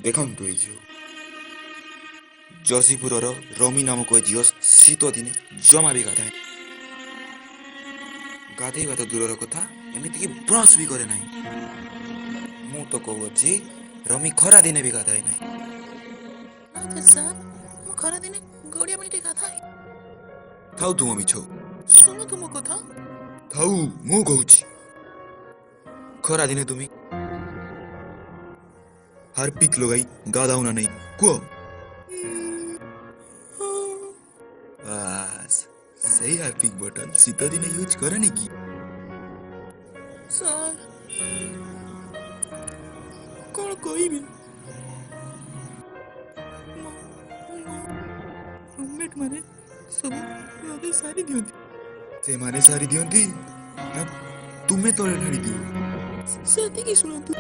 ଦେଖନ୍ତୁ ଏଇ ଝିଅ, ଯଶୀପୁରର ରମି ନାମକ ଏ ଝିଅ ଶୀତ ଦିନେ ଜମା ବି ଗାଧାଏ, ଗାଧେଇବା ତ ଦୂରର କଥା, ଏମିତିକି ବ୍ରସ୍ ବି କରେ ନାହିଁ। ମୁଁ ତ କହୁଅଛି, ରମି ଖରା ଦିନେ ବି ଗାଧାଏ ନାହିଁ। ନା ସାର୍, ମୁଁ ଖରାଦିନେ ଗଡ଼ିଆ ପାଣିରେ ଗାଧାଏ। ଥାଉ ତୁମ ମିଛ। ଶୁଣନ୍ତୁ ମୋ କଥା। ଥାଉ, ମୁଁ କହୁଛି। ଖରା ଦିନେ ତୁମେ ହାର୍ପିକ୍ ଲଗାଇ ଗାଧାଉ ନା ନାହିଁ, କୁହ? ବାସ୍, ସେଇ ହାର୍ପିକ୍ ବୋଟଲ ଶୀତ ଦିନେ ୟୁଜ୍ କରନି କି? ସାର୍, କ'ଣ କହିବି, ମୋ ରୁମମେଟ୍ ମାନେ ସବୁ ଲଗେଇ ସାରି ଦିଅନ୍ତି। ସେମାନେ ସାରି ଦିଅନ୍ତି ନା ତୁମେ ତଳେ ଢାଳି ଦିଅ? ସେତିକି ଶୁଣନ୍ତୁ।